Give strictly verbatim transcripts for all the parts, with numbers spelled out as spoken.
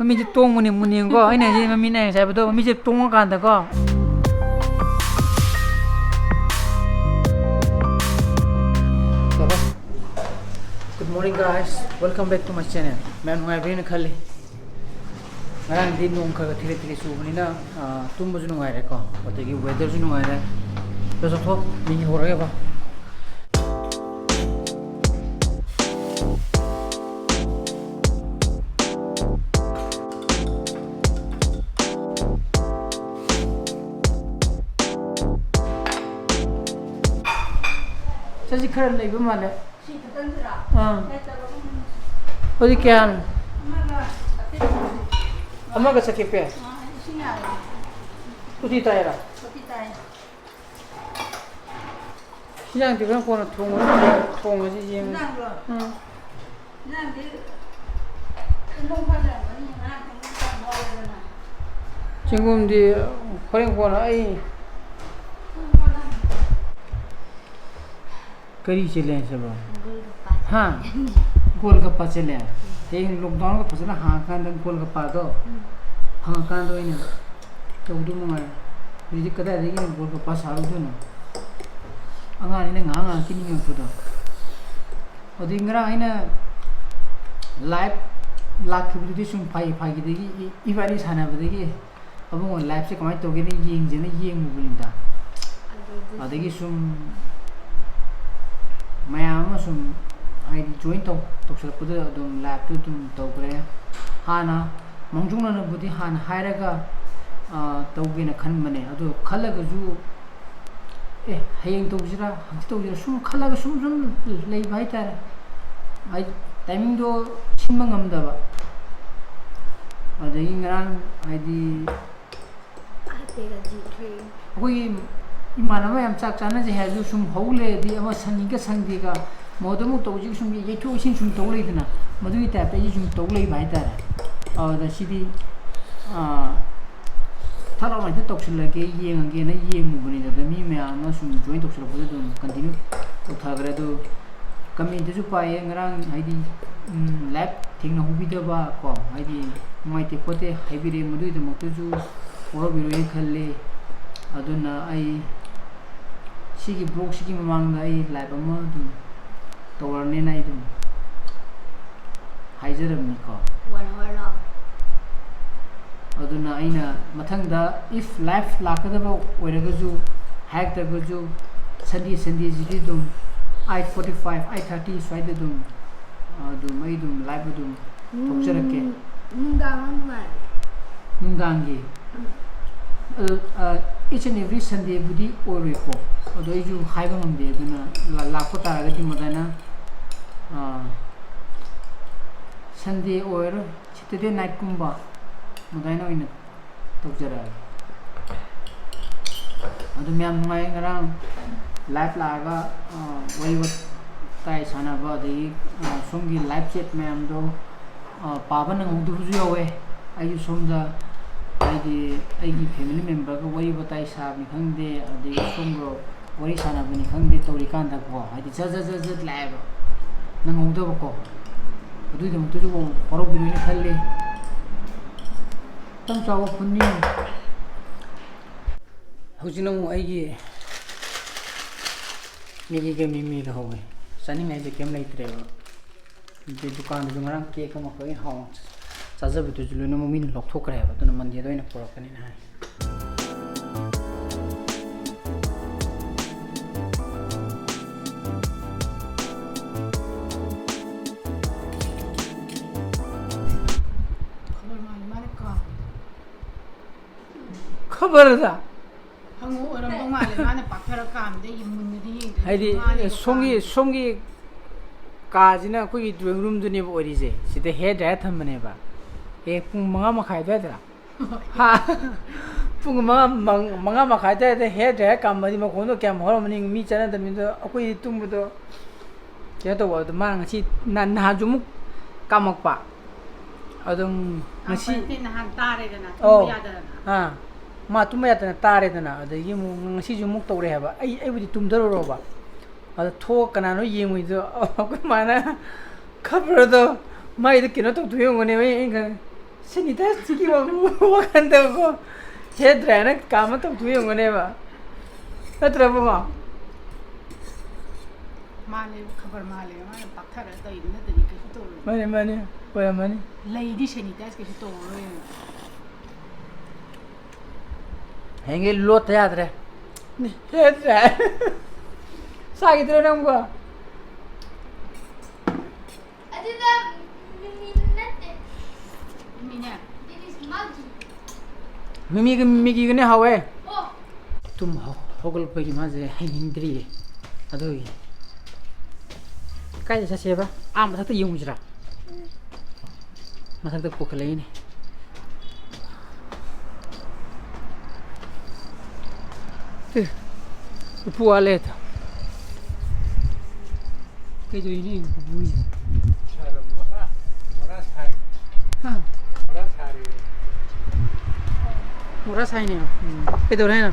ꯃꯃꯤꯠꯁꯦ ꯇꯣꯡꯕꯅꯦ ꯃꯨꯅꯦꯡꯀꯣ꯫ ꯑꯩꯅ ꯍꯥꯏꯁꯦ ꯃꯃꯤꯠ ꯅꯥꯏꯅ ꯍꯥꯏꯕꯗꯣ, ꯃꯃꯤꯠꯁꯦ ꯇꯣꯡꯉꯀꯥꯟꯗꯀꯣ꯫ Good morning, guys. Welcome back to my channel. ꯃꯌꯥꯝ ꯅꯨꯡꯉꯥꯏꯕ꯭ꯔꯦꯅ ꯈꯜꯂꯤ꯫ ꯉꯔꯥꯡꯗꯤ ꯅꯣꯡ ꯈꯔ ꯈꯔ ꯊꯤꯂꯤ ꯊꯤꯂꯤ ꯆꯨꯕꯅꯤꯅ, ꯑꯥ, ꯇꯨꯝꯕꯁꯨ ꯅꯨꯡꯉꯥꯏꯔꯦꯀꯣ, ꯑꯗꯒꯤ weatherꯁꯨ ꯅꯨꯡꯉꯥꯏꯔꯦ꯫ ꯆꯣ, ꯆꯣ, ꯊꯣꯛ, ꯃꯤꯒꯤ ꯍꯧꯔꯒꯦꯕ꯫ ꯆꯠꯁꯤ ꯈꯔ ꯂꯩꯕ ꯃꯥꯜꯂꯦ꯫ ꯁꯤ ꯈꯛꯇꯪꯁꯤꯔꯣ? ꯑꯥ꯫ ꯅꯠꯇ꯭ꯔꯒ ꯑꯗꯨꯝ ꯍꯧꯖꯤꯛ ꯀꯌꯥꯅꯣ? ꯑꯃꯒ ꯆꯥꯇ꯭ꯔꯦꯠ ꯍꯨꯝꯐꯨ꯫ ꯑꯃꯒ ꯆꯥꯇ꯭ꯔꯦꯠ ꯄꯤ? ꯑꯥ, ꯏꯁꯤꯡ ꯌꯥꯔꯦ꯫ ꯇꯣꯇꯤ ꯇꯥꯏꯔꯣ? ꯇꯣꯇꯤ ꯇꯥꯏ꯫ ꯏꯟꯖꯥꯡꯗꯤ ꯍꯣꯔꯦꯟ ꯀꯣꯟꯅ ꯊꯣꯡꯉ-, ꯊꯣꯡꯉꯁꯤ ꯌꯦꯡꯉꯁꯤ꯫ ꯏꯟꯖꯥꯡꯗꯣ? ꯎꯝ꯫ ꯏꯟꯖꯥꯡꯗꯤ ꯇꯤꯜꯍꯧ ꯈꯔ ꯂꯩꯔꯝꯒꯅꯤ, ꯉꯔꯥꯡ ꯊꯣꯡꯕ ꯏꯟꯖꯥꯡ ꯍꯥꯎꯋꯦꯗꯅ꯫ ꯆꯦꯡꯒꯨꯝꯗꯤ ꯍꯣꯔꯦꯟ ꯀꯣꯟꯅ ꯑꯩ ꯀꯔꯤ ꯆꯦꯜꯂꯦ ꯍꯥꯏꯁꯤꯕꯣ? ꯒꯣꯜꯒꯞꯄꯥ꯫ ꯍꯥ? ꯒꯣꯜꯒꯞꯄꯥ ꯆꯦꯜꯂꯦ? ꯎꯝ꯫ ꯍꯌꯦꯡ lockdownꯒ ꯐꯖꯅ ꯍꯥꯡꯉꯀꯥꯟꯗ ꯒꯣꯜꯒꯞꯄꯥꯗꯣ ꯎꯝ꯫ ꯐꯪꯉꯀꯥꯟꯗ ꯑꯣꯏꯅ ꯇꯧꯗꯧ ꯃꯉꯥꯏꯔꯦ꯫ ꯍꯧꯖꯤꯛ ꯀꯗꯥꯏꯗꯒꯤ ꯒꯣꯜꯒꯞꯄꯥ ꯁꯥꯔꯨꯗꯣꯏꯅꯣ? ꯑꯉꯥꯡꯅꯤꯅ ꯉꯥꯏꯍꯥꯛ ꯉꯥꯏꯍꯥꯛꯀꯤ ꯅꯤꯡꯉꯛꯄꯗꯣ꯫ ꯑꯗꯨꯗꯤ ꯉꯔꯥꯡ ꯑꯩꯅ live ꯂꯥꯛꯈꯤꯕꯗꯨꯗꯤ ꯁꯨꯝ ꯐꯥꯒꯤ ꯐꯥꯒꯤꯗꯒꯤ ꯏ-, ꯏꯕꯥꯅꯤ ꯁꯥꯟꯅꯕꯗꯒꯤ ꯑꯕꯨꯡꯉꯣ liveꯁꯦ ꯀꯃꯥꯏꯅ ꯇꯧꯒꯦꯅ ꯌꯦꯡꯁꯦꯅ ꯌꯦꯡꯉꯨꯕꯅꯤꯗ꯫ ꯑꯗꯨꯗꯤ ꯑꯗꯒꯤ ꯁꯨꯝ ꯃꯌꯥꯝ ꯑꯃ ꯁꯨꯝ ꯍꯥꯏꯗꯤ join ꯇꯧ-, ꯇꯧꯁꯜꯂꯛꯄꯗꯨꯗ ꯑꯗꯨꯝ liveꯇꯨ ꯑꯗꯨꯝ ꯇꯧꯈ꯭ꯔꯦ꯫ ꯍꯥꯟꯅ ꯃꯥꯡꯖꯧꯅꯅꯕꯨꯗꯤ ꯍꯥꯟꯅ ꯍꯥꯏꯔꯒ, ꯑ, ꯇꯧꯒꯦꯅ ꯈꯟꯕꯅꯦ꯫ ꯑꯗꯣ ꯈꯜꯂꯒꯁꯨ, "ꯑꯦ, ꯍꯌꯦꯡ ꯇꯧꯁꯤꯔꯥ, ꯍꯪꯆꯤꯠ ꯇꯧꯁꯤꯔꯥ?" ꯁꯨꯝ ꯈꯜꯂꯒ ꯁꯨꯝ ꯁꯨꯝ ꯂꯩꯕ ꯍꯥꯏꯇꯥꯔꯦ꯫ ꯍꯥꯏꯗꯤ timingꯗꯣ ꯁꯤꯟꯕ ꯉꯝꯗꯕ꯫ ꯑꯗꯒꯤ ꯉꯔꯥꯡ ꯍꯥꯏꯗꯤ ꯑꯩꯈꯣꯏꯒꯤ ꯏꯃꯥꯟꯅꯕ ꯃꯌꯥꯝ ꯆꯥꯛ ꯆꯥꯅꯁꯦ ꯍꯥꯏꯔꯁꯨ ꯁꯨꯝ ꯍꯧ ꯂꯩꯔꯗꯤ ꯑꯃ ꯁꯪꯉꯤꯒ ꯁꯪꯗꯦꯒ ꯃꯧꯗ ꯑꯃꯨꯛ ꯇꯧꯁꯤꯒ ꯁꯨꯝ ꯌꯩꯊꯣꯛ ꯌꯩꯁꯤꯟ ꯁꯨꯝ ꯇꯧ ꯂꯩꯗꯅ, ꯃꯗꯨꯒꯤ typeꯇ ꯑꯩꯁꯨ ꯁꯨꯝ ꯇꯧ ꯂꯩꯕ ꯍꯥꯏꯇꯥꯔꯦ꯫ ꯑꯗꯨꯗ ꯁꯤꯗꯤ, ꯑꯥ, ꯊꯛ ꯂꯥꯎꯅ ꯍꯦꯛꯇ ꯇꯧꯁꯤꯜꯂꯒꯦ, ꯌꯦꯡꯉꯒꯦꯅ ꯌꯦꯡꯉꯨꯕꯅꯤꯗ, ꯑꯗ ꯃꯤ ꯃꯌꯥꯝ ꯑꯃ ꯁꯨꯝ join ꯇꯧꯁꯤꯜꯂꯛꯄꯗ ꯑꯗꯨꯝ continue ꯇꯧꯊꯈ꯭ꯔꯦ꯫ ꯑꯗꯨ commentꯇꯁꯨ ꯄꯥꯏꯌꯦ ꯉꯔꯥꯡ, ꯍꯥꯏꯗꯤ, ꯎꯝ, live ꯊꯦꯡꯅꯍꯧꯕꯤꯗꯕ ꯀꯣ, ꯍꯥꯏꯗꯤ ꯅꯨꯡꯉꯥꯏꯇꯦ ꯈꯣꯠꯇꯦ ꯍꯥꯏꯕꯤꯔꯛꯑꯦ, ꯃꯗꯨꯒꯤꯗꯃꯛꯇꯁꯨ ꯋꯥꯔꯧꯕꯤꯔꯣꯏꯅ ꯈꯜꯂꯤ꯫ ꯑꯗꯨꯅ ꯑꯩ ꯁꯤꯒꯤ ꯕ꯭ꯂꯣꯛꯁꯤꯒꯤ ꯃꯃꯥꯡꯗ ꯑꯩ ꯂꯥꯏꯚ ꯑꯃ ꯑꯗꯨꯝ ꯇꯧꯔꯅꯤꯅ ꯑꯩ ꯑꯗꯨꯝ ꯍꯥꯏꯖꯔꯕꯅꯤꯀꯣ꯫ One hour long. ꯑꯗꯨꯅ ꯑꯩꯅ ꯃꯊꯪꯗ if live ꯂꯥꯛꯀꯗꯕ ꯑꯣꯏꯔꯒꯁꯨ, ꯍꯥꯏꯔꯛꯇ꯭ꯔꯒꯁꯨ, Sunday Sundayꯁꯤꯗꯤ ꯑꯗꯨꯝ eight forty five, eight thirty ꯁ꯭ꯋꯥꯏꯗ ꯑꯗꯨꯝ ꯑꯗꯨꯝ ꯑꯩ ꯑꯗꯨꯝ ꯂꯥꯏꯚ ꯑꯗꯨꯝ ꯊꯣꯛꯆꯔꯛꯀꯦ꯫ ꯅꯨꯡꯗꯥꯡ ꯌꯥꯝ ꯅꯨꯡꯉꯥꯏ꯫ ꯅꯨꯡꯗꯥꯡꯒꯤ ꯑꯗꯣ each and every Sundayꯕꯨꯗꯤ ꯑꯣꯏꯔꯣꯏꯀꯣ, ꯑꯗꯣ ꯑꯩꯁꯨ ꯍꯥꯏꯕ ꯉꯝꯗꯦ꯫ ꯑꯗꯨꯅ ꯂꯥꯛꯄ ꯇꯥꯔꯒꯗꯤ ꯃꯗꯥꯏꯅ Sunday ꯑꯣꯏꯔꯣꯏ, Saturday nightꯀꯨꯝꯕ ꯃꯗꯥꯏꯅ ꯑꯣꯏꯅ ꯇꯧꯖꯔꯛꯑꯒꯦ꯫ ꯑꯗꯨ ꯃꯌꯥꯝ ꯅꯨꯡꯉꯥꯏ, ꯉꯔꯥꯡ ꯂꯥꯏꯚ ꯂꯥꯛꯑꯒ ꯋꯥꯔꯤ ꯋꯥꯇꯥꯏ ꯁꯥꯟꯅꯕ, ꯑꯗꯒꯤ ꯁꯣꯝꯒꯤ ꯂꯥꯏꯚ ꯆꯦꯠ ꯃꯌꯥꯝꯗꯣ ꯄꯥꯕ ꯅꯪꯍꯧꯗꯕꯁꯨ ꯌꯥꯎꯋꯦ꯫ ꯑꯩꯁꯨ ꯁꯣꯝꯗ ꯍꯥꯏꯗꯤ ꯑꯩꯒꯤ family memberꯒ ꯋꯥꯔꯤ ꯋꯥꯇꯥꯏ ꯁꯥꯕꯅꯤ ꯈꯪꯗꯦ, ꯑꯗꯒꯤ ꯁꯣꯝꯒ ꯋꯥꯔꯤ ꯁꯥꯟꯅꯕꯅꯤ ꯈꯪꯗꯦ ꯇꯧꯔꯤꯀꯥꯟꯗꯀꯣ, ꯍꯥꯏꯗꯤ ꯖꯠ ꯖꯠ ꯖꯠ ꯖꯠ ꯂꯥꯛꯑꯦꯕ, ꯅꯪꯍꯧꯗꯕꯀꯣ꯫ ꯑꯗꯨꯒꯤꯗꯃꯛꯇꯁꯨ ꯋꯥꯔꯧꯕꯤꯔꯣꯏꯅ ꯈꯜꯂꯤ꯫ ꯃꯇꯝ ꯆꯥꯕ ꯄꯨꯟꯅꯤ꯫ ꯍꯧꯖꯤꯛꯅ ꯑꯃꯨꯛ ꯑꯩꯒꯤ ꯃꯦꯒꯤꯒ ꯃꯤꯃꯤꯒ ꯍꯧꯋꯦ꯫ ꯆꯥꯅꯤꯡꯉꯥꯏꯁꯦ ꯀꯩꯝ ꯂꯩꯇ꯭ꯔꯦꯕ꯫ ꯑꯗꯨꯗꯤ ꯗꯨꯀꯥꯟꯗꯁꯨ ꯉꯔꯥꯡ ꯀꯦꯛ ꯑꯃꯈꯛ ꯑꯩꯅ ꯍꯥꯎꯅ ꯆꯥꯖꯕꯗꯨꯁꯨ ꯂꯣꯏꯅꯃꯛ ꯃꯤꯅ ꯂꯧꯊꯣꯛꯈ꯭ꯔꯦꯕ꯫ ꯑꯗꯨꯅ Mondayꯗ ꯑꯣꯏꯅ ꯄꯨꯔꯛꯀꯅꯤꯅ ꯍꯥꯏ꯫ ꯈꯕꯔꯗ ꯍꯪꯉꯨ ꯑꯣꯏꯔꯝꯗꯧ ꯃꯥꯜꯂꯦ꯫ ꯃꯥꯅ ꯄꯥꯛꯊꯔ ꯀꯥꯝꯗ ꯑꯩꯒꯤ ꯃꯨꯟꯅꯗꯤ ꯌꯦꯡꯗ꯭ꯔꯦ꯫ ꯍꯥꯏꯗꯤ ꯃꯥꯅꯦꯕ ꯁꯣꯝꯒꯤ ꯀꯥꯝꯗ꯫ ꯁꯣꯝꯒꯤ ꯀꯥꯁꯤꯅ ꯑꯩꯈꯣꯏꯒꯤ drawing roomꯗꯨꯅꯦꯕ ꯑꯣꯏꯔꯤꯁꯦ꯫ ꯁꯤꯗ hair dryer ꯊꯝꯕꯅꯦꯕ꯫ ꯑꯦ, ꯄꯨꯡ ꯃꯉꯥ ꯃꯈꯥꯏ ꯑꯗꯨꯋꯥꯏꯗ꯫ ꯍꯥ? ꯄꯨꯡ ꯃꯉꯥ, ꯃꯪ-, ꯃꯉꯥ ꯃꯈꯥꯏ ꯑꯗꯨꯋꯥꯏꯗ hair dryer ꯀꯥꯝꯕꯗꯤ ꯃꯈꯣꯟꯗꯣ ꯀꯌꯥꯝ ꯍꯧꯔꯝꯃꯅꯤ? ꯃꯤ ꯆꯠꯅꯗꯕꯅꯤꯗꯣ ꯑꯩꯈꯣꯏꯗꯤ ꯇꯨꯝꯕꯗꯣ ꯀꯩꯅꯣ ꯇꯧꯕ꯫ ꯑꯗꯣ ꯃꯥ ꯉꯁꯤ ꯅ-, ꯅꯍꯥꯟꯁꯨ ꯑꯃꯨꯛ ꯀꯥꯝꯃꯛꯄ꯫ ꯑꯗꯨꯝ ꯉꯁꯤ ꯅꯍꯥꯟ ꯇꯥꯔꯦꯗꯅ, ꯑꯧ꯫ ꯇꯨꯝꯕ ꯌꯥꯗꯗꯅ꯫ ꯑꯥ꯫ ꯃꯥ ꯇꯨꯝꯕ ꯌꯥꯗꯅ ꯇꯥꯔꯦꯗꯅ꯫ ꯑꯗꯒꯤ ꯑꯃꯨꯛ ꯉꯁꯤꯁꯨ ꯑꯃꯨꯛ ꯇꯧꯔꯦ ꯍꯥꯏꯕ꯫ ꯑꯩ, ꯑꯩꯕꯨꯗꯤ ꯇꯨꯝꯊꯔꯨꯔꯣꯕ꯫ ꯑꯗꯣ ꯊꯣꯛꯑ ꯀꯅꯥꯅꯣ ꯌꯦꯡꯉꯨꯏꯗꯣ? ꯑꯩꯈꯣꯏ ꯃꯥꯅ ꯈꯕꯔꯗꯣ ꯃꯥꯏꯗ ꯀꯩꯅꯣ ꯇꯧꯊꯣꯛ ꯌꯦꯡꯉꯨꯅꯦꯕ, ꯑꯩ, ꯑꯩ ꯈꯪꯉꯦ꯫ ꯁꯦꯅꯤꯇꯥꯏꯖꯀꯤ ꯋꯥꯈꯜꯗꯕꯀꯣ, ꯍꯦꯌꯔ ꯗ꯭ꯔꯥꯏꯌꯔꯅ ꯀꯥꯝꯃ ꯇꯧꯊꯣꯛ ꯌꯦꯡꯉꯨꯅꯦꯕ꯫ ꯅꯠꯇ꯭ꯔꯕꯀꯣ? ꯃꯥꯅꯦ, ꯈꯕꯔ ꯃꯥꯜꯂꯦ꯫ ꯃꯥꯅ ꯄꯥꯛꯊꯔꯒ ꯇꯧꯔꯤꯗꯨ ꯅꯠꯇꯗꯤ ꯀꯩꯁꯨ ꯇꯧꯔꯣꯏ꯫ ꯃꯥꯅꯦ, ꯃꯥꯅꯦ꯫ ꯑꯣꯏꯔꯝꯃꯅꯤ꯫ ꯂꯩꯗꯤ ꯁꯦꯅꯤꯇꯥꯏꯖ ꯀꯩꯁꯨ ꯇꯧꯔꯔꯣꯏ꯫ ꯍꯌꯦꯡꯒꯩ ꯂꯣꯠꯇ ꯌꯥꯗ꯭ꯔꯦ꯫ Hair dryer. ꯁꯥꯈꯤꯗ꯭ꯔꯣ ꯅꯪꯕꯣ? ꯑꯗꯨꯗ ꯃꯤꯃꯤ ꯅꯠꯇꯦ꯫ ꯃꯤꯃꯤꯅꯦ꯫ It is Maggi꯫ ꯃꯤꯃꯤꯒ ꯃꯤꯒꯤꯒꯅꯦ ꯍꯥꯎꯋꯦ꯫ ꯑꯣ꯫ ꯇꯨꯝ ꯍꯧ-, ꯍꯧꯒꯠꯂꯛꯄꯒꯤ ꯃꯥꯁꯦ ꯍꯩꯅꯤꯡꯗ꯭ꯔꯤꯌꯦ꯫ ꯑꯗꯨꯒꯤ꯫ ꯀꯥꯏꯗ ꯆꯠꯁꯦꯕ? ꯑꯥ ꯃꯊꯛꯇ ꯌꯦꯡꯉꯨꯁꯤꯔꯥ? ꯃꯊꯛꯇ ꯄꯨꯈꯠꯂꯛꯏꯅꯦ꯫ ꯇꯨ, ꯎꯄꯨ ꯋꯥꯠꯂꯦ ꯑꯗꯣ꯫ ꯀꯩꯗꯧꯔꯤꯅꯣ ꯌꯦꯡꯉꯨ, ꯄꯨꯄꯨꯒꯤꯁꯦ꯫ ꯃꯣꯔꯥ ꯁꯥꯏ꯫ ꯍꯥ? ꯃꯣꯔꯥ ꯁꯥꯔꯤ꯫ ꯃꯣꯔꯥ ꯁꯥꯏꯅꯦ꯫ ꯎꯝ꯫ ꯀꯩꯗꯧꯔꯦ ꯍꯥꯏꯅꯣ?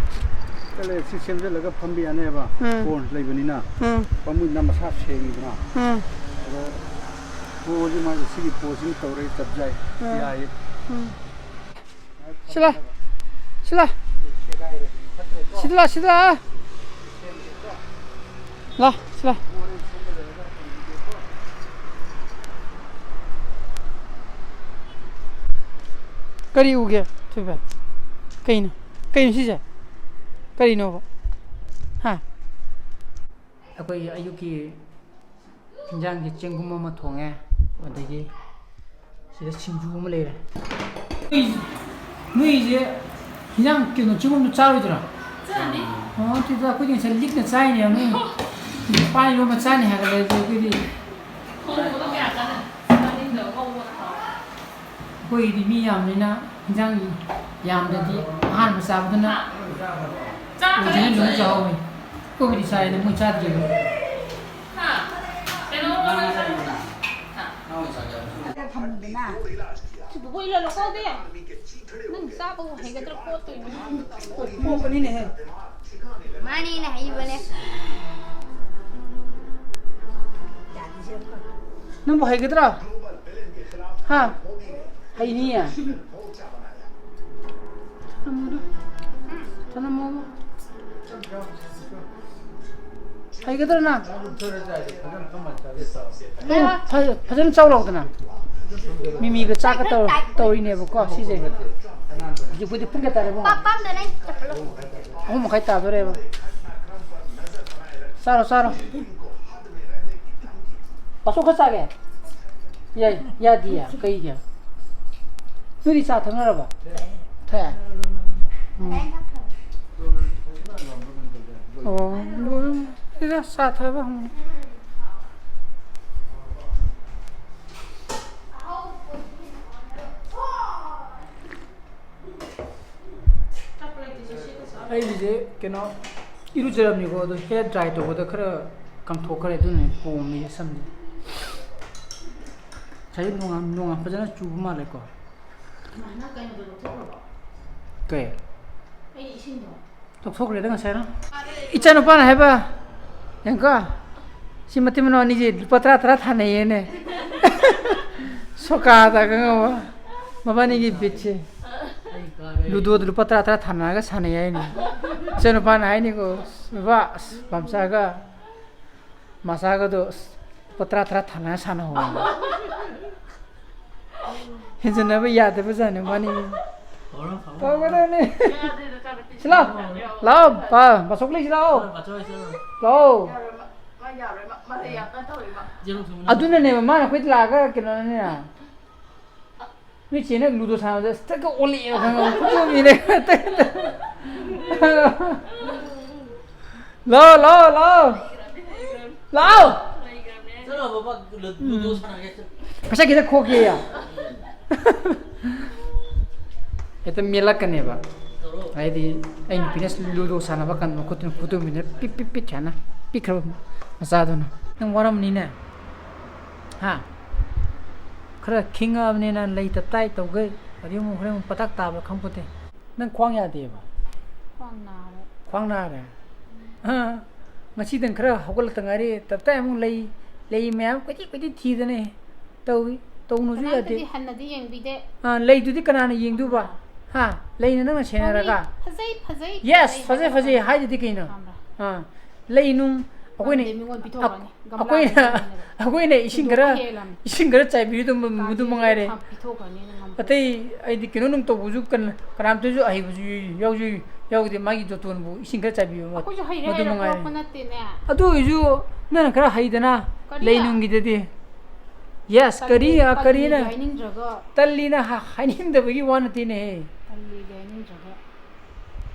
ꯀꯜꯂꯦ, ꯁꯤ ꯁꯦꯝꯖꯤꯜꯂꯒ ꯐꯝꯕ ꯌꯥꯅꯦꯕ꯫ ꯎꯝ꯫ ꯄꯣꯟꯁ ꯂꯩꯕꯅꯤꯅ꯫ ꯎꯝ꯫ ꯄꯥꯝꯃꯨꯏꯅ ꯃꯁꯥ ꯁꯦꯡꯉꯤꯗꯅ꯫ ꯎꯝ꯫ ꯑꯗꯣ ꯄꯣꯁꯁꯤ ꯃꯥꯒꯤ ꯁꯤꯒꯤ ꯄꯣꯁꯁꯤꯅ ꯇꯧꯔꯒ ꯆꯞ ꯆꯥꯏ꯫ ꯎꯝ꯫ ꯌꯥꯏꯌꯦ꯫ ꯎꯝ꯫ ꯁꯤꯂꯥ꯫ ꯁꯤꯂꯥ꯫ ꯁꯤꯗ ꯂꯥ, ꯁꯤꯗ ꯂꯥ꯫ ꯂꯥ, ꯁꯤꯂꯥ꯫ ꯀꯔꯤ ꯎꯒꯦ, ꯊꯣꯏꯕ? ꯀꯩꯅꯣ? ꯀꯩꯅꯣ ꯁꯤꯁꯦ? ꯀꯔꯤꯅꯣꯕ? ꯍꯥ? ꯑꯩꯈꯣꯏꯒꯤ ꯑꯌꯨꯛꯀꯤ ꯏꯟꯖꯥꯡꯁꯦ ꯆꯦꯡꯒꯨꯝ ꯑꯃ ꯊꯣꯡꯉꯦ, ꯑꯗꯒꯤ ꯁꯤꯗ ꯁꯤꯡꯖꯨ ꯑꯃ ꯂꯩꯔꯦ꯫ ꯅꯣꯏ-, ꯅꯣꯏꯁꯦ ꯏꯟꯖꯥꯡ ꯀꯩꯅꯣ ꯆꯦꯡꯒꯨꯝꯗꯣ ꯆꯥꯔꯣꯏꯗ꯭ꯔꯣ? ꯆꯥꯅꯤ꯫ ꯑꯣ, ꯑꯗꯨꯗ ꯑꯩꯈꯣꯏꯗꯤ ꯉꯁꯥꯏ ꯂꯤꯛꯅ ꯆꯥꯏꯅꯦ, ꯅꯣꯏ ꯄꯥꯟ ꯏꯔꯣꯟꯕ ꯆꯥꯅꯤ ꯍꯥꯏꯒꯠꯂꯦ, ꯑꯗꯨ ꯑꯩꯈꯣꯏꯗꯤ ꯊꯣꯡꯕꯗꯣ ꯀꯌꯥ ꯀꯟꯅ ꯆꯥꯅꯤꯡꯗꯕ ꯉꯧꯕꯅ ꯍꯥꯎꯋꯦ꯫ ꯑꯩꯈꯣꯏꯒꯤꯗꯤ ꯃꯤ ꯌꯥꯝꯕꯅꯤꯅ ꯏꯟꯖꯥꯡ ꯌꯥꯝꯗ꯭ꯔꯗꯤ ꯑꯍꯥꯟꯕ ꯆꯥꯕꯗꯨꯅ ꯆꯥꯕ ꯑꯣꯔꯤꯖꯤꯅꯦꯜ ꯑꯗꯨꯝ ꯆꯥꯍꯧꯋꯤ꯫ ꯑꯩꯈꯣꯏꯕꯨꯗꯤ ꯆꯥꯏꯗ, ꯃꯣꯏ ꯆꯥꯗ꯭ꯔꯤꯕ꯫ ꯍꯥ? ꯀꯩꯅꯣ ꯍꯥ? ꯊꯝꯃꯨꯗꯅ꯫ ꯁꯤ ꯕꯣꯕꯣꯛ ꯏꯜꯂ ꯂꯧꯀꯧꯗꯦ꯫ ꯅꯪ ꯆꯥꯕꯕꯨ ꯍꯩꯒꯗ꯭ꯔꯥ ꯀꯣꯠꯇꯣꯏꯅꯣ? ꯄꯣꯛꯄꯅꯤꯅꯦꯍꯦ꯫ ꯃꯥꯅꯤꯅꯦ, ꯍꯩꯕꯅꯦ꯫ ꯅꯪꯕꯨ ꯍꯩꯒꯗ꯭ꯔꯥ? ꯍꯥ? ꯍꯩꯅꯤꯌꯦ? ꯊꯅꯝꯃꯣꯗꯣ꯫ ꯊꯅꯝꯃꯣꯕ꯫ ꯍꯩꯒꯗ꯭ꯔ ꯅꯪ? ꯐ- ꯐꯖꯅ ꯆꯥꯎ ꯂꯥꯎꯗꯅ꯫ ꯃꯤꯃꯤꯒ ꯆꯥꯛꯀ ꯇꯧ- ꯇꯧꯔꯤꯅꯦꯕꯀꯣ ꯁꯤꯁꯦ꯫ ꯍꯧꯖꯤꯛꯄꯨꯗꯤ ꯄꯨꯡ ꯀꯌꯥ ꯇꯥꯔꯦ ꯏꯕꯨꯡꯉꯣ? ꯄꯥꯛꯄꯝꯗꯅꯦ꯫ ꯑꯍꯨꯝ ꯃꯈꯥꯏ ꯇꯥꯗꯣꯔꯦꯕ꯫ ꯆꯥꯔꯣ, ꯆꯥꯔꯣ꯫ ꯄꯥꯁꯣ ꯈꯔ ꯆꯥꯒꯦ꯫ ꯌꯥꯏ, ꯌꯥꯗꯤꯌꯦ꯫ ꯀꯩꯒꯤ? ꯅꯣꯏꯗꯤ ꯆꯥ ꯊꯛꯅꯔꯕ? ꯊꯛꯑꯦ? ꯎꯝ꯫ ꯑꯣ, ꯂꯣꯏꯔꯝꯃꯅꯤꯗ ꯆꯥ ꯊꯛꯄ ꯍꯧꯅ꯫ ꯑꯩꯒꯤꯁꯦ ꯀꯩꯅꯣ ꯏꯔꯨꯖꯔꯝꯅꯤꯀꯣ, ꯑꯗꯣ hair dry ꯇꯧꯕꯗ ꯈꯔ ꯀꯪꯊꯣꯛꯈ꯭ꯔꯦ, ꯑꯗꯨꯅꯅꯦ ꯄꯣꯝꯃꯤ ꯁꯝꯁꯦ꯫ ꯉꯁꯥꯏ ꯅꯣꯡꯉꯥꯟ ꯅꯣꯡꯉꯥꯟ ꯐꯖꯅ ꯆꯨꯕ ꯃꯥꯜꯂꯦꯀꯣ꯫ ꯅꯪ ꯀꯩꯅꯣꯗꯣ ꯂꯧꯊꯣꯛꯈ꯭ꯔꯕꯣ? ꯀꯩ? ꯑꯩ ꯏꯁꯤꯡꯗꯣ꯫ ꯂꯧꯊꯣꯛꯈ꯭ꯔꯦꯗ ꯉꯁꯥꯏꯅ꯫ ꯏꯆꯥꯅꯨꯄꯥꯅ ꯍꯥꯏꯕ, ꯌꯦꯡꯀꯣ, ꯁꯤ ꯃꯇꯩ ꯃꯅꯥꯎ ꯑꯅꯤꯁꯦ ꯂꯨꯄꯥ ꯇꯔꯥ ꯇꯔꯥ ꯊꯥꯅꯩꯌꯦꯅꯦ꯫ ꯁꯣꯀꯥꯗ ꯈꯪꯉꯕ? ꯃꯕꯥꯅꯤꯒꯤ ꯕꯤꯠꯁꯦ꯫ ꯂꯨꯗꯣꯗ ꯂꯨꯄꯥ ꯇꯔꯥ ꯇꯔꯥ ꯊꯥꯅꯔꯒ ꯁꯥꯟꯅꯩ ꯍꯥꯏꯅꯤ꯫ ꯏꯆꯥꯅꯨꯄꯥꯅ ꯍꯥꯏꯅꯤꯀꯣ, "ꯕꯕꯥ, ꯑꯁ, ꯄꯥꯝꯆꯥꯒ ꯃꯆꯥꯒꯗꯣ, ꯑꯁ, ꯂꯨꯄꯥ ꯇꯔꯥ ꯇꯔꯥ ꯊꯥꯅꯔ ꯁꯥꯟꯅꯍꯧꯕꯅꯤ"꯫ ꯍꯦꯟꯖꯟꯅꯕ ꯌꯥꯗꯕꯖꯥꯠꯅꯤ ꯃꯥꯅꯤ꯫ ꯇꯧꯒꯗꯕꯅꯤ꯫ ꯁꯤ ꯂꯥꯎ꯫ ꯂꯥꯎ, ꯄꯥ-, ꯄꯥꯁꯣꯛꯂꯩ ꯁꯤ ꯂꯥꯎ꯫ ꯂꯥꯎ꯫ ꯑꯗꯨꯅꯅꯦꯕ ꯃꯥꯅ ꯑꯩꯈꯣꯏꯗ ꯂꯥꯛꯑꯒ ꯀꯩꯅꯣꯅꯦ꯫ ꯅꯣꯏ ꯆꯦꯅ ꯂꯨꯗꯣ ꯁꯥꯟꯅꯕꯗ ꯇꯛꯀ ꯑꯣꯜꯂꯛꯑꯦꯕ ꯈꯪꯉꯕ? ꯈꯨꯠꯇꯣꯝꯃꯤꯅꯦ꯫ ꯂꯥꯎ, ꯂꯥꯎ, ꯂꯥꯎ꯫ ꯂꯥꯎ꯫ ꯆꯠꯂꯣ, ꯕꯕꯥ, ꯂꯨ-, ꯂꯨꯗꯣ ꯁꯥꯟꯅꯒꯦ꯫ ꯄꯩꯁꯥ ꯈꯤꯇ ꯈꯣꯛꯀꯦꯌꯦ꯫ ꯍꯦꯛꯇ ꯃꯦꯜꯂꯛꯀꯅꯦꯕ꯫ ꯍꯥꯏꯗꯤ ꯑꯩ ꯅꯨꯄꯤꯅ ꯂꯨꯗꯣ ꯁꯥꯟꯅꯕ ꯀꯥꯟꯗ ꯃꯈꯨꯠꯇꯨꯅ ꯈꯨꯠꯇꯨꯝꯃꯤꯅ ꯄꯤꯠ, ꯄꯤꯠ, ꯄꯤꯠ ꯁꯥꯟꯅ ꯄꯤꯛꯈ꯭ꯔꯕ ꯃꯆꯥꯗꯨꯅ꯫ ꯅꯪ ꯋꯥꯔꯝꯅꯤꯅꯦ꯫ ꯍꯥ? ꯈꯔ ꯈꯤꯡꯉꯛꯑꯕꯅꯤꯅ ꯂꯩ ꯇꯞ ꯇꯥꯏ ꯇꯧꯒꯩ꯫ ꯑꯗꯩ ꯑꯃꯨꯛ ꯍꯣꯔꯦꯟ ꯑꯃꯨꯛ ꯄꯇꯥꯛ ꯇꯥꯕ꯭ꯔꯥ ꯈꯪꯄꯣꯠꯇꯦ꯫ ꯅꯪ ꯈ꯭ꯋꯥꯡ ꯌꯥꯗꯦꯕ? ꯈ꯭ꯋꯥꯡ ꯅꯥꯔꯦ꯫ ꯈ꯭ꯋꯥꯡ ꯅꯥꯔꯦ? ꯑꯥ, ꯉꯁꯤꯗꯪ ꯈꯔ ꯍꯧꯒꯠꯂꯛꯇ ꯉꯥꯏꯔꯤ, ꯇꯞ ꯇꯥꯏ ꯑꯃꯨꯛ ꯂꯩ, ꯂꯩ ꯃꯌꯥꯝ ꯀꯣꯏꯊꯤ ꯀꯣꯏꯊꯤ ꯊꯤꯗꯅ ꯇꯧꯏ꯫ ꯇꯧꯅꯨꯁꯨ ꯌꯥꯗꯦ꯫ ꯀꯅꯥꯝꯇꯗꯤ ꯍꯟꯅꯗꯤ ꯌꯦꯡꯕꯤꯗꯦ꯫ ꯑꯥ, ꯂꯩꯗꯨꯗꯤ ꯀꯅꯥꯅ ꯌꯦꯡꯗꯨꯕ? ꯍꯥ? ꯂꯩꯅ ꯅꯪꯅ ꯁꯦꯟꯅꯔꯒ? ꯐꯖꯩ ꯐꯖꯩ ꯌꯦꯁ, ꯐꯖꯩ ꯐꯖꯩ ꯍꯥꯏꯗꯨꯗꯤ ꯀꯩꯅꯣ? ꯈꯪꯕ꯭ꯔꯥ? ꯑꯥ, ꯂꯩ ꯅꯨꯡ ꯑꯩꯈꯣꯏꯅ ꯈꯪꯗꯦ, ꯃꯤꯉꯣꯟ ꯄꯤꯊꯣꯛꯈ꯭ꯔꯅꯤ꯫ ꯑꯩꯈꯣꯏꯅ ꯑꯩꯈꯣꯏꯅ ꯏꯁꯤꯡ ꯈꯔ ꯍꯦꯜꯂꯝꯅꯤ꯫ ꯏꯁꯤꯡ ꯈꯔ ꯆꯥꯏꯕꯤꯔꯤꯗꯨ ꯃꯗꯨ ꯃꯉꯥꯏꯔꯦ꯫ ꯄꯤꯊꯣꯛꯈ꯭ꯔꯅꯤ ꯅꯪ ꯉꯝ- ꯑꯇꯩ ꯑꯩꯗꯤ ꯀꯩꯅꯣ ꯅꯨꯡ ꯇꯧꯕꯁꯨ ꯀꯟ- ꯀꯅꯥꯝꯇꯁꯨ ꯑꯍꯩꯕꯁꯨ ꯌꯥꯎꯁꯨ ꯌꯥꯎꯗꯦ꯫ ꯃꯥꯒꯤ ꯖꯣꯇꯣꯟꯕꯨ ꯏꯁꯤꯡ ꯈꯔ ꯆꯥꯏꯕꯤꯕ ꯑꯩꯈꯣꯏꯁꯨ ꯍꯩꯔꯦ ꯃꯗꯨ ꯍꯩꯔꯦ ꯃꯉꯥꯏꯔꯦ꯫ ꯄꯣꯛꯄ ꯅꯠꯇꯦꯅꯦ꯫ ꯑꯗꯨ ꯑꯣꯏꯔꯁꯨ ꯅꯪꯅ ꯈꯔ ꯍꯩꯗꯅ ꯀꯔꯤ? ꯂꯩ ꯅꯨꯡꯒꯤꯗꯗꯤ꯫ ꯌꯦꯁ, ꯀꯔꯤ, ꯑ, ꯀꯔꯤꯅ? ꯇꯜꯂꯤꯒ ꯍꯥꯏꯅꯤꯡꯗ꯭ꯔꯒ꯫ ꯇꯜꯂꯤꯅ ꯍꯥ- ꯍꯥꯏꯅꯤꯡꯗꯕꯒꯤ ꯋꯥ ꯅꯠꯇꯦꯅꯦꯍꯦ꯫ ꯇꯜꯂꯤꯒ ꯍꯥꯏꯅꯤꯡꯗ꯭ꯔꯒ꯫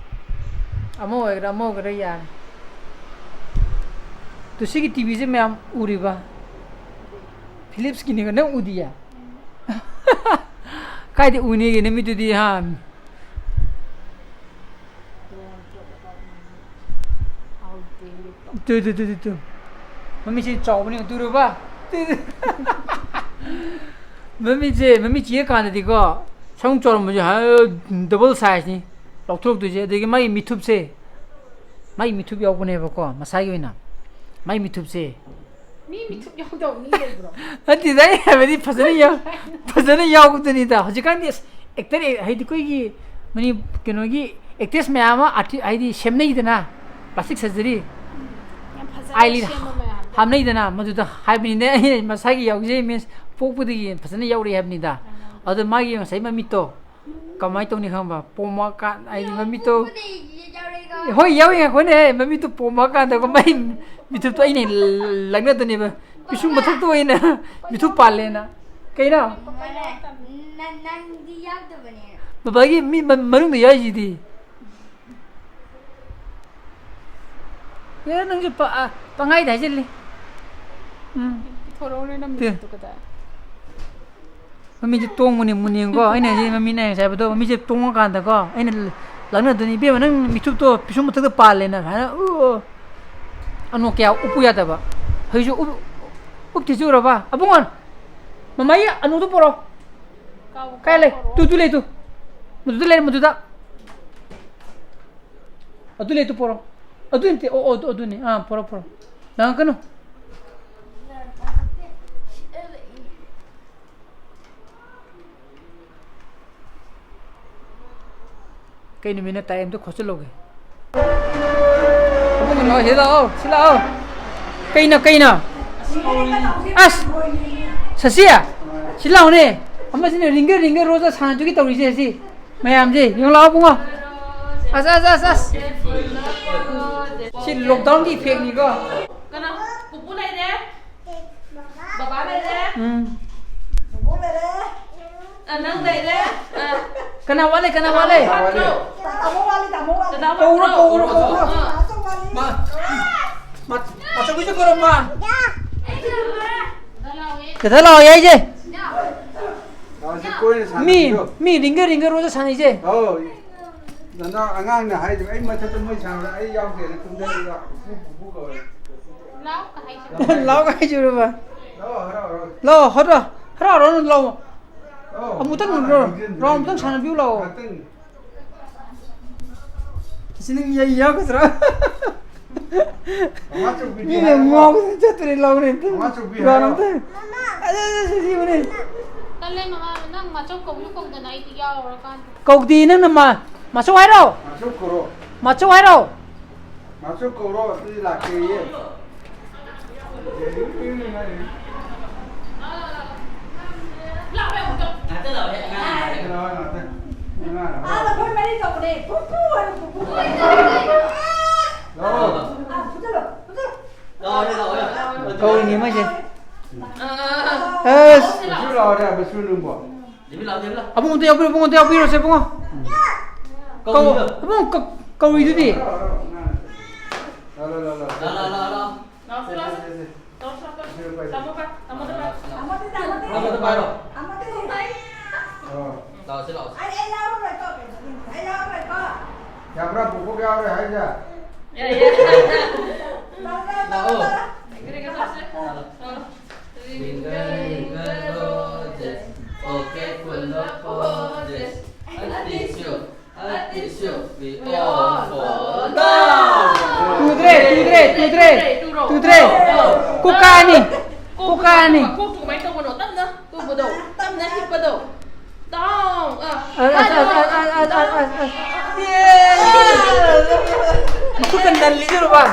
ꯑꯃ ꯑꯣꯏꯒꯦꯔꯥ ꯑꯃ ꯑꯣꯏꯒꯦꯔꯥ ꯌꯥꯔꯦ꯫ ꯇꯨ ꯁꯤꯒꯤ ꯇꯤꯚꯤꯁꯦ ꯃꯌꯥꯝ ꯎꯔꯤꯕ? ꯐꯤꯂꯤꯞꯁꯀꯤꯅꯦꯕ, ꯅꯪ ꯎꯗꯤꯌꯦ? ꯀꯥꯏꯗ ꯎꯅꯤꯒꯦ ꯅꯨꯃꯤꯠꯇꯨꯗꯤ, ꯍꯥ? ꯇꯨ, ꯇꯨ, ꯇꯨ, ꯇꯨ, ꯇꯨ꯫ ꯃꯃꯤꯠꯁꯤ ꯆꯥꯎꯕꯅꯤ, ꯎꯗꯨꯔꯕ? Two, two. ꯃꯃꯤꯠꯁꯦ, ꯃꯃꯤꯠ ꯆꯤꯛꯑꯀꯥꯟꯗꯗꯤꯀꯣ, ꯁꯔꯨꯛ ꯆꯥꯎꯔꯝꯕꯁꯦ, ꯍꯥ, ꯗꯕꯜ ꯁꯥꯏꯖꯅꯤ ꯂꯧꯊꯣꯔꯛꯇꯣꯏꯁꯦ꯫ ꯑꯗꯒꯤ ꯃꯥꯒꯤ ꯃꯤꯊꯨꯞꯁꯦ, ꯃꯥꯒꯤ ꯃꯤꯊꯨꯞ ꯌꯥꯎꯕꯅꯦꯕꯀꯣ, ꯃꯁꯥꯒꯤ ꯑꯣꯏꯅ꯫ ꯃꯥꯒꯤ ꯃꯤꯊꯨꯞꯁꯦ꯫ ꯃꯤ ꯃꯤꯊꯨꯞ ꯌꯥꯎꯗꯕ ꯃꯤ ꯂꯩꯕ꯭ꯔꯣ? ꯅꯠꯇꯦꯗ, ꯑꯩ ꯍꯥꯏꯕꯗꯤ ꯐꯖꯅ ꯌꯥꯎ-, ꯐꯖꯅ ꯌꯥꯎꯕꯗꯨꯅꯤꯗ꯫ ꯍꯧꯖꯤꯛꯀꯥꯟꯗꯤ ꯑꯁ, ꯑꯦꯛꯇꯔ, ꯍꯥꯏꯗꯤ ꯑꯩꯈꯣꯏꯒꯤ ꯃꯅꯤ-, ꯀꯩꯅꯣꯒꯤ ꯑꯦꯛꯇ꯭ꯔꯦꯁ ꯃꯌꯥꯝ ꯑꯃ ꯑꯥꯔꯇꯤ-, ꯍꯥꯏꯗꯤ ꯁꯦꯝꯅꯩꯗꯅ, ꯄ꯭ꯂꯥꯁꯇꯤꯛ ꯁꯔꯖꯔꯤ, ꯌꯥꯝ ꯐꯖꯅ ꯑꯥꯏꯂꯤꯠ ꯁꯦꯝꯕ ꯃꯌꯥꯝꯗꯣ꯫ ꯍꯥꯞꯅꯩꯗꯅ, ꯃꯗꯨꯗ ꯍꯥꯏꯕꯅꯤꯅꯦ꯫ ꯑꯩ ꯃꯁꯥꯒꯤ ꯌꯥꯎꯖꯩ ꯃꯤꯟꯁ ꯄꯣꯛꯄꯗꯒꯤ ꯐꯖꯅ ꯌꯥꯎꯔꯛꯑꯦ ꯍꯥꯏꯕꯅꯤꯗ꯫ ꯑꯗꯣ ꯃꯥꯒꯤ ꯉꯁꯥꯏ ꯃꯃꯤꯠꯇꯣ ꯀꯃꯥꯏꯅ ꯇꯧꯅꯤ ꯈꯪꯕ? ꯄꯣꯝꯃꯀꯥꯟ, ꯍꯥꯏꯗꯤ ꯃꯃꯤꯠꯇꯣ, ꯍꯣꯏ, ꯌꯥꯎꯋꯦ, ꯉꯥꯏꯈꯣꯅꯦ, ꯃꯃꯤꯠꯇꯣ ꯄꯣꯝꯃꯀꯥꯟꯗꯀꯣ ꯃꯥꯏ ꯃꯤꯊꯨꯞꯇꯣ ꯑꯩꯅ ꯂꯛꯅꯗꯣꯏꯅꯦꯕ꯫ ꯄꯤꯁꯨꯝ ꯃꯊꯛꯇ ꯑꯣꯏꯅ ꯃꯤꯊꯨꯞ ꯄꯥꯜꯂꯦꯅ꯫ ꯀꯩꯅꯣ? ꯅꯪꯗꯤ ꯌꯥꯎꯗꯕꯅꯦ꯫ ꯕꯕꯥꯒꯤ ꯃꯤ ꯃ-, ꯃꯅꯨꯡꯗ ꯌꯥꯎꯔꯤꯁꯤꯗꯤ꯫ ꯑꯦ, ꯅꯪꯁꯨ ꯄ-, ꯑ, ꯄꯪꯍꯥꯏꯗ ꯍꯥꯏꯖꯤꯜꯂꯤ꯫ ꯎꯝ꯫ ꯄꯤꯊꯣꯔꯛꯎꯅꯦ ꯅꯪ ꯇꯦ꯫ ꯃꯤꯊꯨꯞꯇꯣ ꯀꯗꯥꯏ? ꯃꯃꯤꯠꯁꯦ ꯇꯣꯡꯕꯅꯦ ꯃꯨꯅꯦꯝꯀꯣ꯫ ꯑꯩꯅ ꯍꯧꯖꯤꯛ ꯃꯃꯤꯠ ꯅꯥꯏꯅ ꯍꯥꯏꯕꯗꯣ, ꯃꯃꯤꯠꯁꯦ ꯇꯣꯡꯉꯀꯥꯟꯗꯀꯣ, ꯑꯩꯅ ꯂꯛꯅꯗꯣꯏꯅꯤ, "ꯏꯕꯦꯝꯃ, ꯅꯪ ꯃꯤꯊꯨꯞꯇꯣ ꯄꯤꯁꯨꯝ ꯃꯊꯛꯇ ꯄꯥꯜꯂꯦꯅ", ꯍꯥꯏꯅ, "ꯎ, ꯎ, ꯑꯅꯣꯛ ꯀꯌꯥ ꯎꯞꯄꯨ ꯌꯥꯗꯕ"꯫ ꯍꯧꯖꯤꯛꯁꯨ ꯎꯞ-, ꯎꯞꯇꯦ ꯆꯨꯔꯕ? ꯑꯕꯨꯡꯉꯣ, ꯃꯃꯥꯒꯤ ꯑꯅꯣꯛꯇꯣ ꯄꯣꯔꯛꯑꯣ꯫ ꯀꯥꯎ-, ꯀꯥꯏ ꯂꯩ? ꯀꯥꯎꯊꯣꯔꯛꯑꯣ꯫ ꯇꯨ, ꯇꯨ ꯂꯩ, ꯇꯨ꯫ ꯃꯗꯨꯗ ꯂꯩꯔꯦ, ꯃꯗꯨꯗ꯫ ꯑꯗꯨ ꯂꯩ, ꯇꯨ ꯄꯣꯔꯛꯑꯣ꯫ ꯑꯗꯨ ꯅꯠꯇꯦ, ꯑꯣ, ꯑꯣ, ꯑꯗꯨ, ꯑꯗꯨꯅꯦ꯫ ꯑꯥ, ꯄꯣꯔꯛꯑꯣ, ꯄꯣꯔꯛꯑꯣ꯫ ꯂꯥꯡꯉꯛꯀꯅꯨ꯫ ꯀꯩ ꯅꯨꯃꯤꯠꯅ ꯇꯥꯏ ꯑꯝꯇ ꯈꯣꯠꯆꯜꯂꯨꯒꯦ꯫ ꯑꯕꯨꯡꯉꯣ, ꯁꯤ ꯂꯥꯛꯑꯣ, ꯁꯤ ꯂꯥꯛꯑꯣ꯫ ꯀꯩꯅꯣ, ꯀꯩꯅꯣ? ꯑꯁ! ꯁꯁꯤ! ꯁꯤ ꯂꯥꯛꯑꯣꯅꯦ꯫ ꯑꯃꯁꯤꯅ ꯔꯤꯡꯒꯔ ꯔꯤꯡꯒꯔ ꯔꯣꯁ ꯁꯥꯟꯅꯗꯨꯒꯤ ꯇꯧꯔꯤꯁꯦ ꯁꯤ꯫ ꯃꯌꯥꯝꯁꯦ, ꯌꯦꯡꯉꯨ ꯂꯥꯛꯑꯣ, ꯏꯕꯨꯡꯉꯣ꯫ ꯑꯁ, ꯑꯁ, ꯑꯁ, ꯑꯁ꯫ ꯁꯤ lockdownꯒꯤ effectꯅꯤꯀꯣ꯫ ꯀꯅꯥ? ꯄꯨꯄꯨ ꯂꯩꯔꯦ꯫ ꯕꯕꯥ ꯂꯩꯔꯦ꯫ ꯎꯝ꯫ ꯕꯨꯕꯣꯛ ꯂꯩꯔꯦ꯫ ꯑ, ꯅꯪ ꯂꯩꯔꯦ꯫ ꯑ꯫ ꯀꯅꯥ ꯋꯥꯠꯂꯤ? ꯀꯅꯥ ꯋꯥꯠꯂꯤ? ꯀꯅꯥ ꯋꯥꯠꯇ꯭ꯔꯣ? ꯇꯥꯃꯣ ꯋꯥꯠꯂꯤ, ꯇꯥꯃꯣ ꯋꯥꯠꯂꯤ꯫ ꯗꯗꯥ ꯀꯧꯔꯣ, ꯋꯥꯠꯇ꯭ꯔꯣ? ꯀꯧꯔꯣ, ꯀꯧꯔꯣ꯫ ꯑ꯫ ꯃꯥꯆꯧ ꯋꯥꯠꯂꯤ꯫ ꯃꯥ, ꯃꯥ, ꯃꯥꯆꯧꯕꯤꯁꯨ ꯀꯧꯔꯣ, ꯃꯥ꯫ ꯗꯗꯥ ꯂꯥꯛꯑꯣ ꯌꯥꯏꯁꯦ꯫ ꯃꯤ, ꯃꯤ ꯔꯤꯡꯒꯔ ꯔꯤꯡꯒꯔ ꯔꯣꯁ ꯁꯥꯟꯅꯩꯁꯦ꯫ ꯑꯧ꯫ ꯅꯅꯥꯎ ꯑꯉꯥꯡꯅ ꯍꯥꯏꯗꯣ, ꯑꯩ ꯃꯊꯛꯇ ꯃꯣꯏ ꯁꯥꯟꯅꯕꯗ ꯑꯩ ꯌꯥꯎꯗꯦꯅ ꯀꯨꯝꯊꯔꯛꯏꯕ꯫ ꯄꯨꯄꯨ, ꯄꯨꯄꯨ ꯀꯧꯋꯦ꯫ ꯂꯥꯎ ꯀ ꯍꯥꯏꯁꯤꯔꯕ? ꯂꯥꯎ, ꯍꯔꯥꯎ, ꯍꯔꯥꯎ꯫ ꯂꯥꯎ, ꯍꯔꯥꯎ, ꯍꯔꯥꯎ, ꯍꯔꯥꯎ, ꯂꯥꯎ꯫ ꯂꯥꯎ, ꯑꯃꯨꯛꯇꯪ ꯃꯥ ꯔꯣ-, ꯍꯥꯏꯖꯤꯟꯗꯣꯏꯅꯦ꯫ Round ꯑꯃꯨꯛꯇꯪ ꯁꯥꯟꯅꯕꯤꯌꯨ ꯂꯥꯎ꯫ ꯉꯥꯛꯇꯪ꯫ ꯑꯁꯤ ꯅꯪ ꯌꯩ ꯌꯥꯎꯒꯗ꯭ꯔꯥ? ꯃꯃꯥ ꯆꯧꯕꯤꯗꯤ ꯃꯤꯅ ꯍꯥꯏꯔꯕꯣ? ꯉꯥꯎꯕꯗ ꯆꯠꯇ꯭ꯔꯦ ꯂꯥꯎꯅꯦ꯫ ꯃꯃꯥ ꯆꯧꯕꯤ ꯔꯣ-, ꯍꯥꯏꯔꯣ? ꯑꯝꯇꯪ꯫ ꯑꯗ, ꯑꯗ, ꯁꯤ, ꯁꯤ ꯎꯅꯦ꯫ ꯇꯜꯂꯦ ꯃꯃꯥ, ꯅꯪ ꯃꯆꯧ ꯀꯧꯁꯨ ꯀꯧꯗꯅ ꯑꯩꯗꯤ ꯌꯥꯎꯔꯀꯥꯟꯗ꯫ ꯀꯧꯗꯦ ꯅꯪꯅ ꯃꯥ-, ꯃꯆꯧ ꯍꯥꯏꯔꯣ? ꯃꯆꯧ ꯀꯧꯔꯣ꯫ ꯃꯆꯧ ꯍꯥꯏꯔꯣ? ꯃꯆꯧ ꯀꯧꯔꯣ, ꯑꯗꯨꯗꯤ ꯂꯥꯛꯀꯦꯌꯦ꯫ ꯉꯥꯛꯇ ꯂꯥꯛꯑꯣꯍꯦ, ꯑꯉꯥꯡ ꯉꯥꯏꯔꯦ꯫ ꯂꯥꯛꯑꯣ, ꯉꯥꯛꯇ꯫ ꯑꯉꯥꯡ ꯂꯥꯛꯑꯣ꯫ ꯑꯥ, ꯂꯐꯣꯏ ꯃꯔꯤ ꯇꯧꯕꯅꯦ꯫ ꯄꯨꯄꯨ ꯍꯥꯏꯌꯣ, ꯄꯨꯄꯨ꯫ ꯂꯥꯛꯑꯣ꯫ ꯑꯥ, ꯐꯨꯠꯇꯂꯣ, ꯐꯨꯠꯇꯂꯣ꯫ ꯂꯥꯛꯑꯣꯍꯦ, ꯂꯥꯛꯑꯣꯍꯦ꯫ ꯀꯧꯔꯤꯅꯤ ꯃꯣꯏꯁꯦ꯫ ꯑꯥ, ꯑꯁ꯫ ꯕꯁꯨ ꯂꯥꯛꯑꯣꯅꯦ, ꯕꯁꯨ ꯅꯪꯕꯣ꯫ ꯗꯦꯕꯤ ꯂꯥꯛꯑꯣ, ꯗꯦꯕꯤ ꯂꯥꯛꯑꯣ꯫ ꯑꯕꯨꯡ ꯑꯝꯇ ꯌꯥꯎꯕꯤꯔꯣ, ꯑꯕꯨꯡ ꯑꯝꯇ ꯌꯥꯎꯕꯤꯔꯣꯁꯦ, ꯏꯕꯨꯡꯉꯣ꯫ ꯀꯧ-, ꯀꯧꯔꯤꯗꯣ꯫ ꯑꯕꯨꯡ ꯀꯧ-, ꯀꯧꯔꯤꯗꯨꯗꯤ꯫ ꯂꯥꯛꯑꯣ, ꯂꯥꯛꯑꯣ, ꯂꯥꯛꯑꯣ, ꯂꯥꯛꯑꯣ꯫ ꯂꯥꯛꯑꯣ, ꯂꯥꯛꯑꯣ, ꯂꯥꯛꯑꯣ, ꯂꯥꯛꯑꯣ꯫ ꯂꯥꯛꯑꯣ, ꯁꯦ, ꯂꯥꯛꯑꯣ, ꯁꯦ, ꯁꯦ꯫ ꯁꯦ, ꯁꯦ꯫ ꯇꯥꯃꯣ ꯄꯥꯏ-, ꯇꯥꯃꯣꯗ ꯄꯥꯏ-, ꯇꯥꯃꯣꯗ ꯄꯥꯏꯔꯣ꯫ ꯇꯥꯃꯣꯗ ꯄꯥꯏꯔꯣ꯫ ꯑꯥ꯫ ꯂꯥꯛꯑꯣ, ꯁꯤ ꯂꯥꯛꯑꯣ, ꯁꯤ꯫ ꯑꯩ, ꯑꯩ ꯂꯥꯎꯔꯔꯣꯏꯀꯣ, ꯑꯩ ꯂꯥꯎꯔꯔꯣꯏꯀꯣ꯫ ꯌꯥꯕ꯭ꯔꯥ, ꯄꯨꯄꯨ ꯌꯥꯎꯔꯦ ꯍꯥꯏꯁꯦ? ꯌꯥꯏ, ꯌꯥꯏ꯫ ꯂꯥꯛꯑꯣ, ꯂꯥꯛꯑꯣ, ꯂꯥꯛꯑꯣ꯫ ꯂꯥꯛꯑꯣ꯫ Twinkle, twinkle, roses, okay, full of roses. A tissue, a tissue, we all fall down. ꯇꯨꯗ꯭ꯔꯦ, ꯇꯨꯗ꯭ꯔꯦ, ꯇꯨꯗ꯭ꯔꯦ, ꯇꯨꯗ꯭ꯔꯦ꯫ ꯀꯣꯛ ꯀꯥꯅꯤ, ꯀꯣꯛ ꯀꯥꯅꯤ꯫ ꯀꯣꯛꯇꯨ ꯀꯃꯥꯏꯅ ꯇꯧꯕꯅꯣ? ꯇꯞꯅ ꯇꯨꯕꯗꯣ, ꯇꯞꯅ ꯍꯤꯞꯄꯗꯣ꯫ Down, ꯑ, ꯑ, ꯑ, ꯑ, ꯑ, ꯑ, ꯑ, ꯑ, ꯑ꯫ ꯃꯈꯨꯠꯀ ꯅꯜꯂꯤꯁꯦ ꯎꯔꯕ?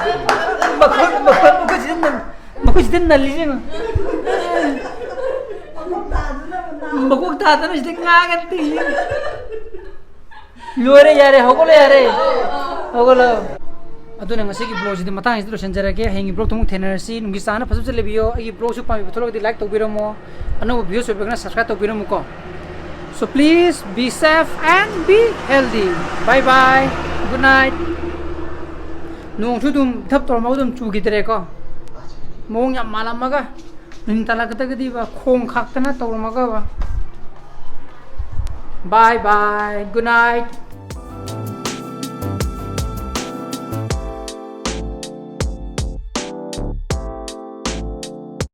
ꯃꯈꯨꯠ, ꯃꯈꯨꯠ, ꯃꯈꯨꯠꯁꯤꯗ ꯅꯜ-, ꯃꯈꯨꯠꯁꯤꯗ ꯅꯜꯂꯤꯁꯦ ꯌꯦꯡꯉꯣ꯫ ꯃꯀꯣꯛ ꯇꯥꯗꯅ ꯁꯤꯗ ꯉꯥꯡꯉ ꯇꯤꯡꯉꯤ꯫ ꯂꯣꯏꯔꯦ, ꯌꯥꯔꯦ, ꯍꯧꯒꯠꯂꯣ, ꯌꯥꯔꯦ꯫ ꯍꯧꯒꯠꯂꯣ꯫ ꯑꯗꯨꯅ ꯉꯁꯤꯒꯤ vlogꯁꯤꯗꯤ ꯃꯇꯥꯡꯁꯤꯗ ꯂꯣꯏꯁꯤꯟꯖꯔꯒꯦ꯫ ꯍꯌꯦꯡꯒꯤ vlogꯇ ꯑꯃꯨꯛ ꯊꯦꯡꯅꯔꯁꯤ꯫ ꯅꯨꯡꯒꯤ ꯆꯥꯅ ꯐꯖ ꯐꯖ ꯂꯩꯕꯤꯌꯣ꯫ ꯑꯩꯒꯤ vlogꯁꯨ ꯄꯥꯝꯕꯤꯕ ꯊꯣꯛꯂꯒꯗꯤ like ꯇꯧꯕꯤꯔꯝꯃꯣ꯫ ꯑꯅꯧꯕ viewers ꯑꯣꯏꯕꯤꯔꯒꯅ subscribe ꯇꯧꯕꯤꯔꯝꯃꯨꯀꯣ꯫ So please be safe and be healthy. Bye bye. Good night. ꯅꯣꯡꯁꯨ ꯑꯗꯨꯝ ꯙꯞ ꯇꯧꯔꯝꯃꯒ ꯑꯗꯨꯝ ꯆꯨꯈꯤꯗ꯭ꯔꯦꯀꯣ꯫ ꯃꯑꯣꯡ ꯌꯥꯝ ꯃꯥꯜꯂꯝꯃꯒ ꯅꯨꯡꯊꯤꯟ ꯇꯥꯜꯂꯛꯀꯗꯒꯗꯤꯕ ꯈꯣꯡ ꯈꯥꯛꯇꯅ ꯇꯧꯔꯝꯃꯒꯕ꯫ Bye bye. Good night.